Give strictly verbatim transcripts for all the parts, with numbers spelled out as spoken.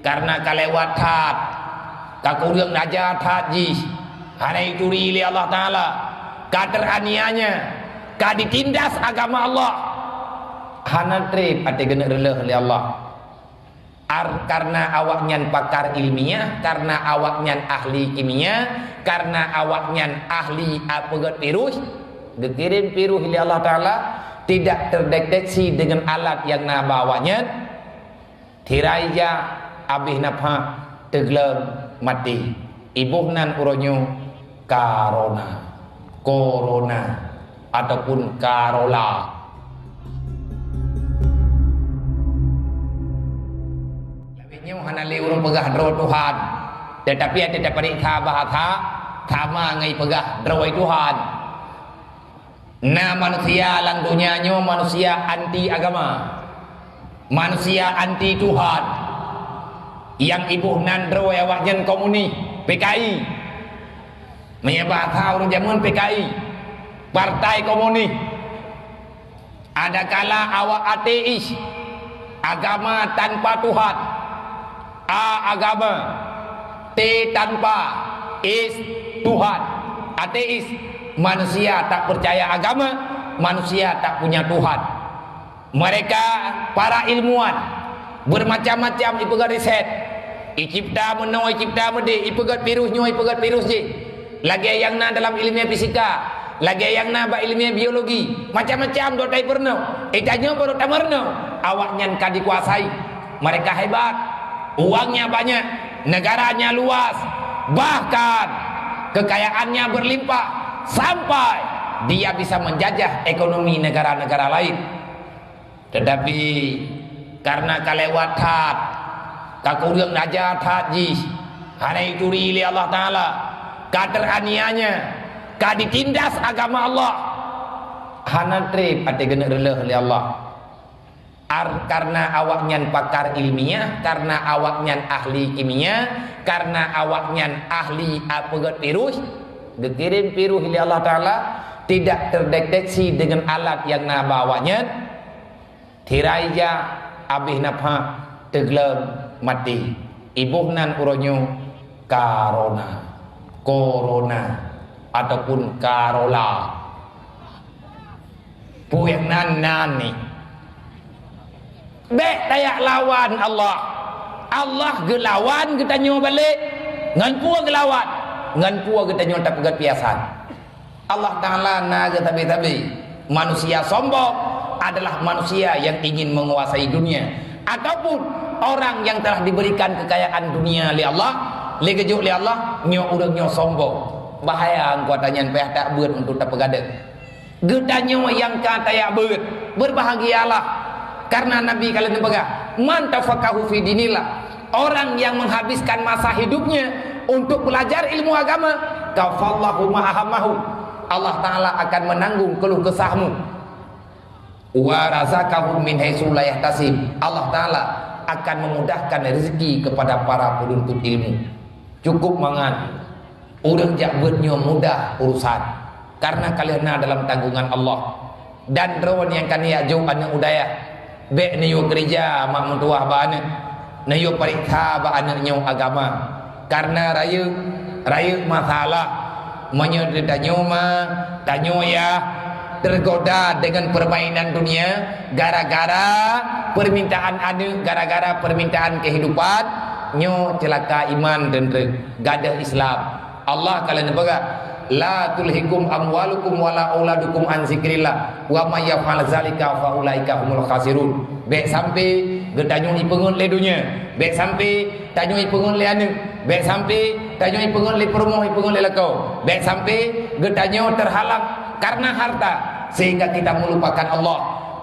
Karena ka lewat that, ka kureueng aja that jih, hana jituri lé Allah Taala, ka teraniaya, ka ditindas agama Allah, hana treb até geuneuk reuloh lé Allah. Ar-, karena awaknyan pakar ilmiah, karena awaknyan ahli kimia, karena awaknyan ahli peugét virus, geukirém virus lé Allah Taala, tidak terdeteksi dengan alat nyang na bak awaknyan, thirai jak, abéh nafah, teugleueng, maté. Iboh nan uroe nyoe, karona, korona, ataupun karola. Lawét nyoe hana lé ureuëng peugah droe Tuhan, tetapi até tapareksa bahasa sama ngai peugah droe Tuhan. Na manusia lam donya nyoe manusia anti agama, manusia anti Tuhan. Nyang iboh nan droe awaknyan komunis, P K I. Meunyoe bahasa ureuëng jameun P K I, Partai Komunis. Adakala awak ateis, agama tanpa Tuhan. A agama, T tanpa, is Tuhan. Ateis, manusia tak percaya agama, manusia tak punya Tuhan. Mereka, para ilmuwan, bermacam-macam ipeugah riset. Icipta meunoe, icipta meudéh, ipeugét virus nyoe, ipeugét virus jih. Lagée nyang na dalam ileumé fisika, lagée nyang na bak ileumé biologi, macam-macam dok tai peurunoe. Eh, tanyoe baru tameurunoe, awaknyan ka dikuasai. Mereka hebat, uangnya banyak, negaranya luas, bahkan kekayaannya berlimpah sampai dia bisa menjajah ekonomi negara-negara lain. Tetapi, karena ka lewat that, ka kureueng aja that jih, hana jituri lé Allah Taala, ka teraniaya, ka ditindas agama Allah, hana treb até geuneuk reuloh lé Allah. Ar-, karena awaknyan pakar ilmiah, karena awaknyan ahli kimia, karena awaknyan ahli peugét virus, geukirém virus lé Allah Taala, tidak terdeteksi dengan alat nyang na bak awaknyan, thirai jak, abéh nafah, teugleueng, maté. Iboh nan uroe nyoe, karona, korona, ataupun karola. Peue nyang nan, nan ni. Bék tajak lawan Allah. Allah geulawan geutanyoe balek. Ngon peue geulawan? Ngon peue geutanyoe tapeugét piasan? Allah Taala na geusabe-sabe, manusia sombong adalah manusia yang ingin menguasai dunia, ataupun orang yang telah diberikan kekayaan dunia lé Allah, lé geujok lé Allah, nyoe ureuëng nyoe sombong. Bahaya angkota nyan payah tabeuet untuk tapeugadeuh. Geutanyoe nyang ka tajak beuet, berbahagialah. Karena Nabi ka lheueh neupeugah, "Man tafaqahu fi dinillah." Orang yang menghabiskan masa hidupnya untuk belajar ilmu agama, kafallahu ma ahammahu. Allah Taala akan menanggung keluh kesahmu. Wa razaqahu min haitsu la yahtasib. Allah Taala akan memudahkan rezeki kepada para penuntut ilmu. Cukup mangat. Ureuëng jak beuet nyoe mudah urusan, karena ka lheueh na dalam tanggungan Allah. Dan droe nyang ka neujak jok aneuëk u dayah, bék neuyue keurija mak meutuwah bak aneuëk, neuyue pareksa bak aneuëk nyoe agama. Karena rayeuk, rayeuk masalah. Meunyoe di tanyoe ma, tanyoe yah tergoda dengan permainan dunia, gara-gara permintaan aneuëk, gara-gara permintaan kehidupan, nyoe ceulaka iman dan re-, gadôh Islam. Allah ka lheueh neupeugah, "La tulhikum amwalukum wala auladukum an zikrillah, wa may yaf'al zalika fa ulaika humul khasirun." Bék sampai geutanyoe ipeungeut lé dunia, bék sampai tanyoe ipeungeut lé aneuëk, bék sampai tanyoe ipeungeut lé peurumoh, ipeungeut lé lakoe, bék sampai geutanyoe terhalang karena harta sehingga kita melupakan Allah.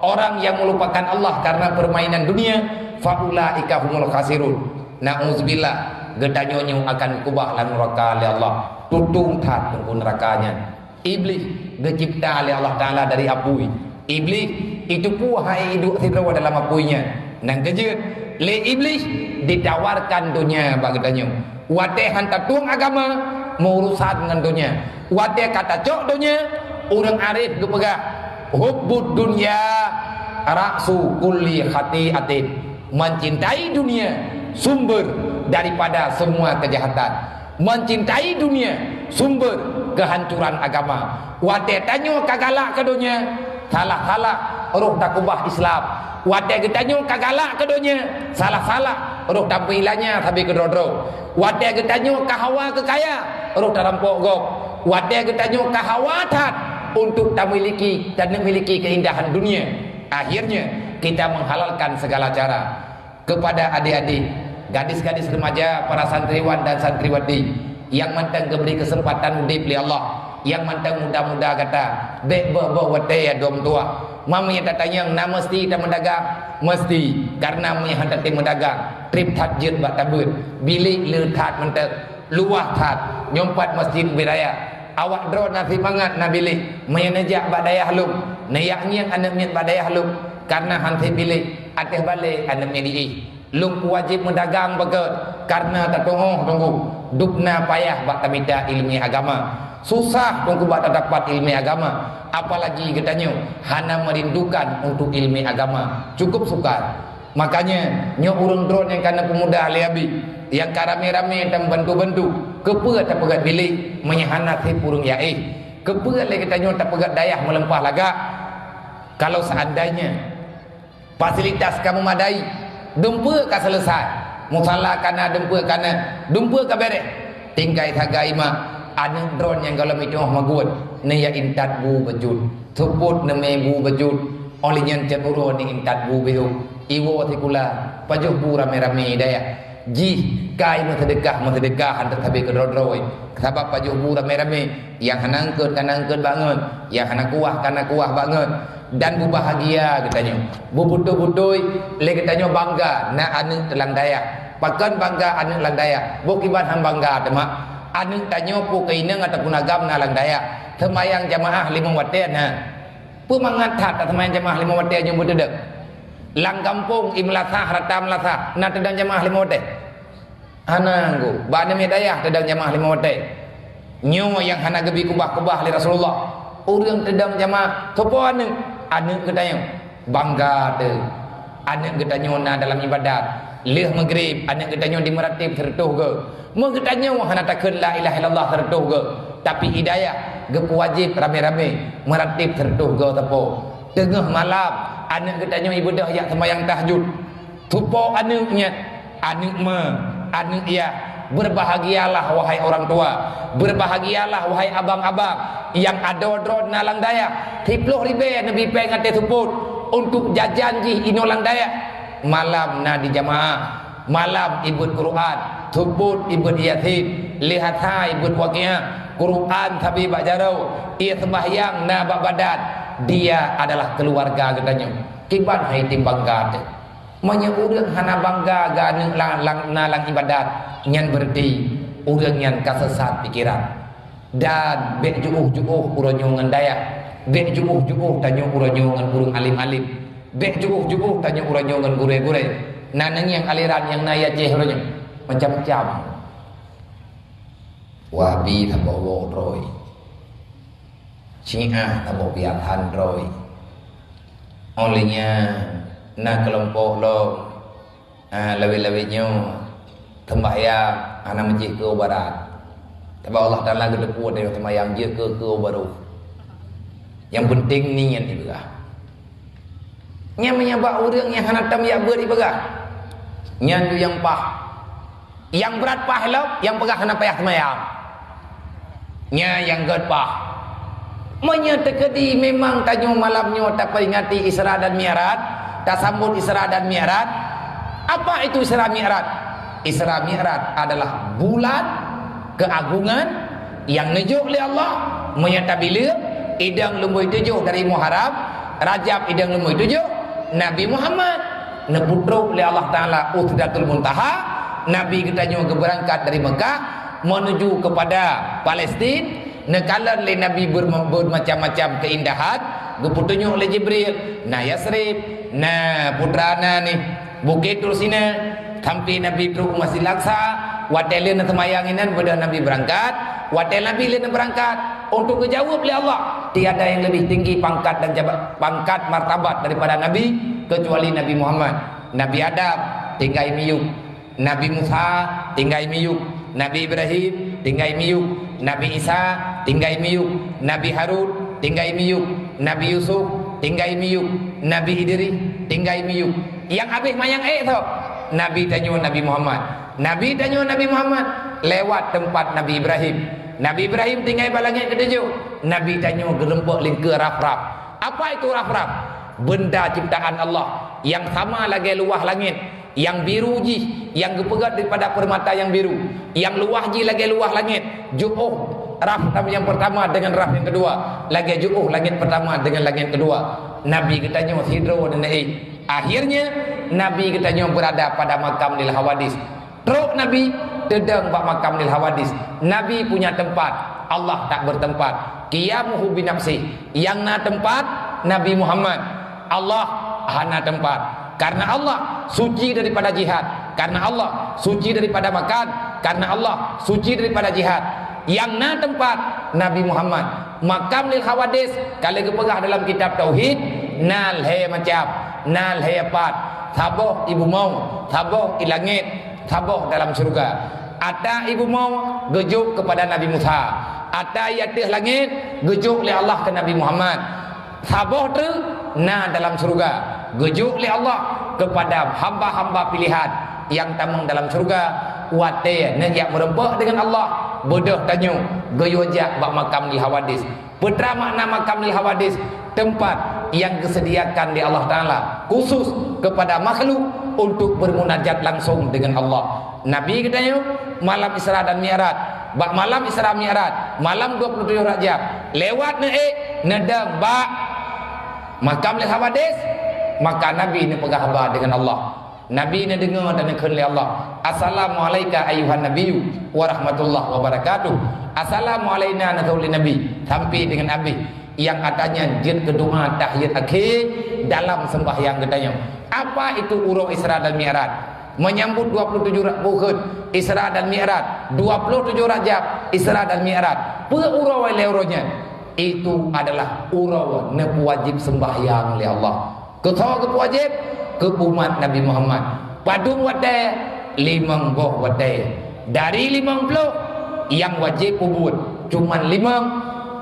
Orang yang melupakan Allah karena permainan dunia, fa ulaika humul khasirun. Na'udzubillah, geutanyoe nyoe akan keubah lam nuraka lé Allah. Tutong that teungku nuraka nyan. Iblih geucipta lé Allah Taala dari apui. Iblih itu peue hai iduek sidroe dalam apui nyan. Nyang keujeuet, lé Iblih ditawarkan donya bak geutanyoe. Watée han tatueng agama, meuurusan ngon donya. Watée ka tacok donya, ureuëng arif geupeugah, "Hubbud dunya ra'su kulli khati'atin." Mencintai dunia sumber daripada semua kejahatan. Mencintai dunia, sumber kehancuran agama. Watée tanyoe ka galak keu donya, salah-salah roh takubah Islam. Watée geutanyoe ka galak keu donya, salah-salah roh tapeulanya sabe keudroe-droe. Watée geutanyoe ka hawa keu kaya, roh tarampok gob. Watée geutanyoe ka hawa that untuk tamiliki dan memiliki keindahan dunia, akhirnya kita menghalalkan segala cara. Kepada adik-adik, gadis-gadis remaja, para santriwan dan santriwati nyang mantong geubri keuseumpatan udeb lé Allah, nyang mantong muda-muda gata, bék boh-boh watée ya dum tuah. Meunyoe tatanyong na meusti tameudagang, meusti, kareuna meunyoe hana tatem meudagang, treb that jeuet bak tabeuet, bilék le that mantong. Luwah that, nyoe pat masjid ubé raya. Awak droe na simangat na bilék, meunyoe neujak bak dayah lom, neujak ngieng aneuk miet bak dayah lom, kareuna han sép bilék, ateueh balée aneuk miet jiéh. Lom wajéb meudagang beugét, kareuna tatuoh teungku, dubna payah bak tamita ileumé agama. Susah teungku bak tadapat ileumé agama, apalagi geutanyoe hana meurindukan untuk ileumé agama. Cukup sukar. Makanya, nyoe ureuëng droe nyang ka neupeumuda lé Abi, nyang ka ramé-ramé dan bantu-bantu, keupeue tapeugét bilék meunyoe hana sép ureuëng jiéh? Keupeue lé geutanyoe tapeugét dayah meuleumpah lagak? Kalau seandainya fasilitas ka meumadai, dumpeue ka seuleusoe, musala ka na, dumpeue ka na, dumpeue ka béréh, tinggai sagai ma, aneuk droe nyang gohlom itoh magun, neuya intat bu beujeuet. Seupôt neumé bu beujeuet, óh lheueh nyan cit uroe ni intat bu beuhôk. Iwoe sikula, pajoh bu ramé-ramé dayah. Jih kai meuseudeukah-meuseudeukah han teusabe keudroe-droe. Sabab pajoh bu ramé-ramé, nyang hana eungkôt ka na eungkôt bangon, nyang hana kuah ka na kuah bangon. Dan beubahagia geutanyoe. Beubeutôi-beutôi lé geutanyoe bangga na aneuk teulang dayah. Pakon bangga aneuk lam dayah? Boh kiban han bangga teuma. Aneuk tanyoe peue keu inong ataupun agam na lam dayah. Seumayang jamaah limong watée na. Peue mangat that taseumayang jamaah limong watée nyoe beuteudong? Lam gampông i meulasah rata meulasah na teudong jamaah limong watée? Hana nggu. Bak aneuk miet dayah teudong jamaah limong watée. Nyoe nyang hana geubi keubah-keubah lé Rasulullah. Ureuëng teudong jamaah, soe po aneuk? Aneuk geutanyoe. Bangga teuh. Aneuk geutanyoe na dalam ibadat. Lheueh meugrib, aneuk geutanyoe dimeuratib sireutôh goe. Meugeutanyoe hana takheun la ilaha illallah sireutôh goe, tapi i dayah geupeuwajéb ramé-ramé meuratib sireutôh goe sapo. Teungoh malam, aneuk geutanyoe ibeudôh jak seumayang tahajud. Soe po aneuk nyan? Aneuk ma, aneuk yah. Berbahagialah, wahai orang tua. Berbahagialah, wahai abang-abang nyang adoe droe na lam dayah. Siplôh ribée neubi péng até seupôt untuk jajan jih inoe lam dayah. Malam na di jamaah. Malam ibeuet Quran, seupôt ibeuet Yasin, lheueh asa ibeuet Waqiah, Quran sabe bak jaroe, ie seumbahyang na bak badan. Dia adalah keluarga geutanyoe. Kiban hai timbang gata. Meunyoe ureuëng hana bangga geuh aneuk lam, lam, na lam ibadat, nyan beureuti ureuëng nyan ka seusat pikeran. Dan bék jiôh-jiôh uroe nyoe ngon dayah, bék jiôh-jiôh tanyoe uroe nyoe ngon ureuëng alim-alim, bék jiôh-jiôh tanyoe uroe nyoe ngon gurée-gurée. Na neungieng aliran nyang na i Aceh uroe nyoe, macam-macam. Wahabi saboh woe droe. Syiah saboh biatan droe. Óh lheueh nyan na keulompok lom, ah, lawét-lawét nyoe seumbahyang hana meujih keu barat. Sabab Allah Taala geuteupeue tanyoe seumbahyang jeuet keu, keu barô. Nyang peunteng niet ibadah. Nyan meunyoe bak ureuëng nyang hana tom jak beuet ibadah. Nyan tu nyang paih. Nyang brat paih lom, nyang peugah hana payah seumayang. Nyan nyang gét paih. Meunyoe teukeudi memang tanyoe malam nyoe taperingati Isra dan Mi'raj, tasambot Isra dan Mi'raj, apa itu Isra Mi'raj? Isra Mi'raj adalah bulan keagungan nyang neujok lé Allah, meunyoe tabileueng, idong lumbôi tujoh dari Muharram, Rajab idong lumbôi tujoh, Nabi Muhammad neupeutrok lé Allah Taala u Sidratul Muntaha, Nabi geutanyoe geubeurangkat dari Mekah menuju kepada Palestin, neukalon lé Nabi berma-, bermacam-macam keindahan, geupeutunyok lé Jibril, na Yasrib, na putra na nih, Bukét Tursina, sampoe Nabi trok u Masjid Aqsa, watée lheueh neuseumayang inan beudôh Nabi beurangkat, watée Nabi lheueh neubeurangkat, untuk geujaweueb lé Allah, tiada yang lebih tinggi pangkat dan jaba-, pangkat martabat daripada Nabi, kecuali Nabi Muhammad. Nabi Adam tinggai miyueb, Nabi Musa tinggai miyueb, Nabi Ibrahim tinggai miyueb, Nabi Isa tinggai miyueb, Nabi Harun tinggai miyueb, Nabi Yusuf tinggai miyueb, Nabi Idris tinggai miyueb. Nyang abéh manyang ék tho, Nabi tanyoe Nabi Muhammad. Nabi tanyoe Nabi Muhammad lewat teumpat Nabi Ibrahim. Nabi Ibrahim tinggai bak langét keutujôh. Nabi tanyoe geureumpok lingkeue rafraf. Apa itu rafraf? Benda ciptaan Allah nyang sama lagée luwah langét, nyang biru jih, nyang geupeugét daripada peurmata nyang biru, nyang luwah jih lagée luwah langét, jiôh raf nyang pertama dengan raf nyang kedua, lagée jiôh langét pertama dengan langét kedua. Nabi geutanyoe sidroe neuék. Akhirnya, Nabi geutanyoe beurada pada makam lil hawadis. Trok Nabi teudong bak makam lil hawadis. Nabi punya teumpat, Allah tak bertempat. Qiyamuhu binafsih. Nyang na teumpat Nabi Muhammad. Allah hana teumpat. Karena Allah suci daripada jihad. Karena Allah suci daripada makan. Karena Allah suci daripada jihad. Nyang na teumpat Nabi Muhammad. Makam lil hawadis, ka lheueh geupeugah dalam kitab tauhid, na lhée macam, na lhée pat. Saboh i bumoe, saboh i langét, saboh dalam syeuruga. Ata i bumoe geujok keupada Nabi Musa, ata i ateueh langét geujok lé Allah keu Nabi Muhammad. Saboh treuk na dalam syeuruga, geujok lé Allah keupada hamba-hamba pilihan nyang tamong dalam syeuruga. Watée neujak meureumpok deungon Allah, beudôh tanyoe geuyue jak bak makam lil hawadis. Peue teuma makna makam lil hawadis? Teumpat nyang geuseudiakan lé Allah Taala khusus keupada makhluk untuk bermunajat langsung deungon Allah. Nabi geutanyoe malam Isra dan Mi'raj, bak malam Isra Mi'raj, malam dua puluh tujoh Rajab, lewat neuék neudong bak makam lil hawadis, maka Nabi neupeugah haba deungon Allah. Nabi neudeungoe dan neukheun lé Allah, "Assalamualaika ayyuhan nabiyyu wa rahmatullahi wa barakatuh. Assalamualaina," neuthô lé Nabi, sampai deungon abéh. Nyang ata nyan jeuet keu doa tahiyat akhé dalam seumbahyang geutanyoe. Apa itu uroe Isra dan Mi'raj? Menyambut dua puluh tujoh Ra-, Bukheut, Isra dan Mi'raj, dua puluh tujoh Rajab, Isra dan Mi'raj. Peue uroe lé uroe nyan? Itu adalah uroe neupeuwajéb seumbahyang lé Allah. Keu soe geupeuwajéb? Keu umat Nabi Muhammad. Padum watée? Limong boh watée. Dari limong ploh, nyang wajéb peubuet cuman limong.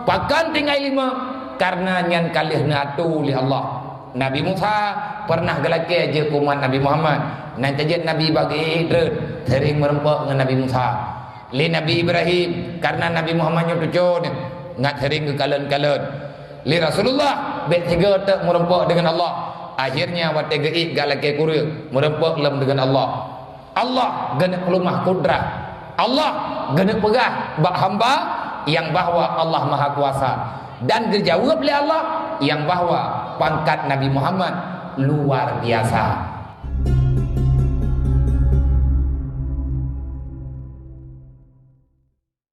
Pakon tinggai limong? Karena nyan ka lheueh neuatoe lé Allah. Nabi Musa pernah geulakée jeuet keu umat Nabi Muhammad. Nan cit jeuet Nabi bagi treun, sering meureumpok ngon Nabi Musa. Lé Nabi Ibrahim, karena Nabi Muhammad nyoe cucoe neuh, ngat sering geukalon-kalon. Lé Rasulullah, bék sigoe teuk meureumpok deungon Allah. Akhirnya watée geuék galakée kureueng, meureumpok lom deungon Allah. Allah geuneuk peulumah kudrah. Allah geuneuk peugah bak hamba nyang bahwa Allah Maha Kuasa. Dan geujaweueb lé Allah nyang bahwa pangkat Nabi Muhammad luar biasa.